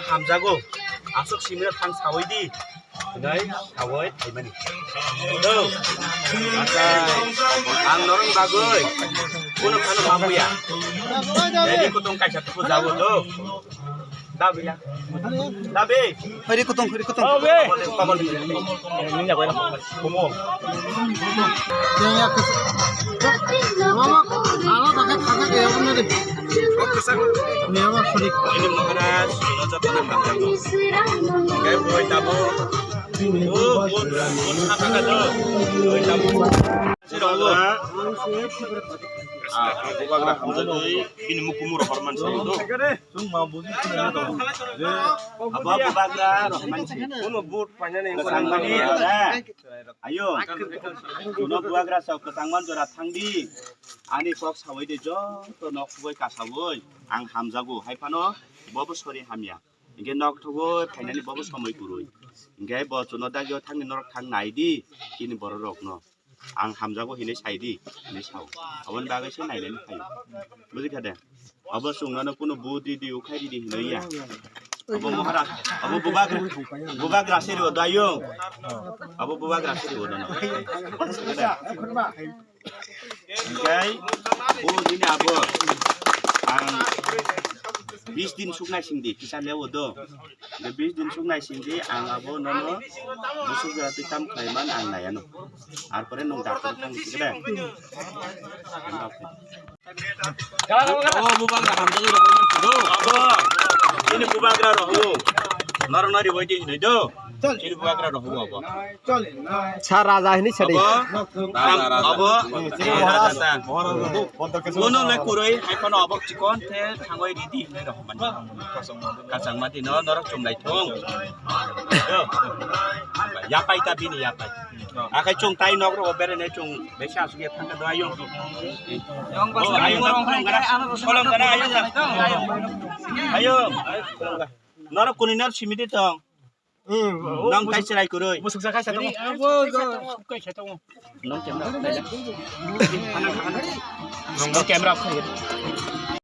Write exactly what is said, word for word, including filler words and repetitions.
Hamjago, aswk simino thang sawi di. Hinoi sawi thaimani. Do. Acha, ang norong bagwi kuno khano mabuya. Jadi kutung kaisa tuku jago do. Dabi ya. Dabi. Hari kutung, hari kutung. Dabi. Ini jago ya. Kumo. Yang ya kus. Mama, ala pakai kagak ya benar deh. Ini Maharaj, lo jatana hamjago. Kayak boy tabo. Oh, bon, bon apa kata? Boy tabo. Sirolo. Ah, bubagra hamjagwi bini mukumuro horman sirolo. Chwng ma buji sini do. Abo bubagra rohman si. Kono vote painani. Sangmani. Ayo, chuno bubagra sa kwchangma jora thangdi. Ani kok sawi de joto nok hugui kasawi ang hamjago hai phano bobo sori hamya. Hinkhe nok thugui phainani bobo somoi kwrwi. Hinkhe bo chuno dagio thangni norok thang naidi chini borok rokno. Ang hamjago hinui saidi hinui sao. Aboni bagwi se nainani phaio. Bujikha de? Abo chwngno kuno bu di di ukhai di di hinui ya. Abo Maharaj, abo bubagra, bubagra siri o dayung. Abo bubagra siri o dono. Hinkhe, o nini abo ang bis din suknai singdi kisa lewo do. Hinkhe bis din suknai singdi ang abo nono busuk jora twi tam khlai man ang nai ano. Ar pore nwng doctor thang sikhe de. O bubagra hamjagwi rok man do. Abo. Ini bubagra rok. Norok nari wai di hinui do. Ini bubagra rok abo. Sa raja hini sadi. Abo. Raja, raja. Abo. Raja ta. Bono le kuroi, hai kono abo chikon the thangoi ridi hinui rok man. Kachang mati no norok chumlai thung. Yapai ta bini yapai. Akai chwng tai nok rok bere ne chwng besi asuk ya thangka do ayung. Ayung. Ayung. Ayung. Norok kuni nar simidi tong. Nang tai chwrai kwrwi. Musuk sa kaisa tong. Abo go. Nang camera. Nang camera.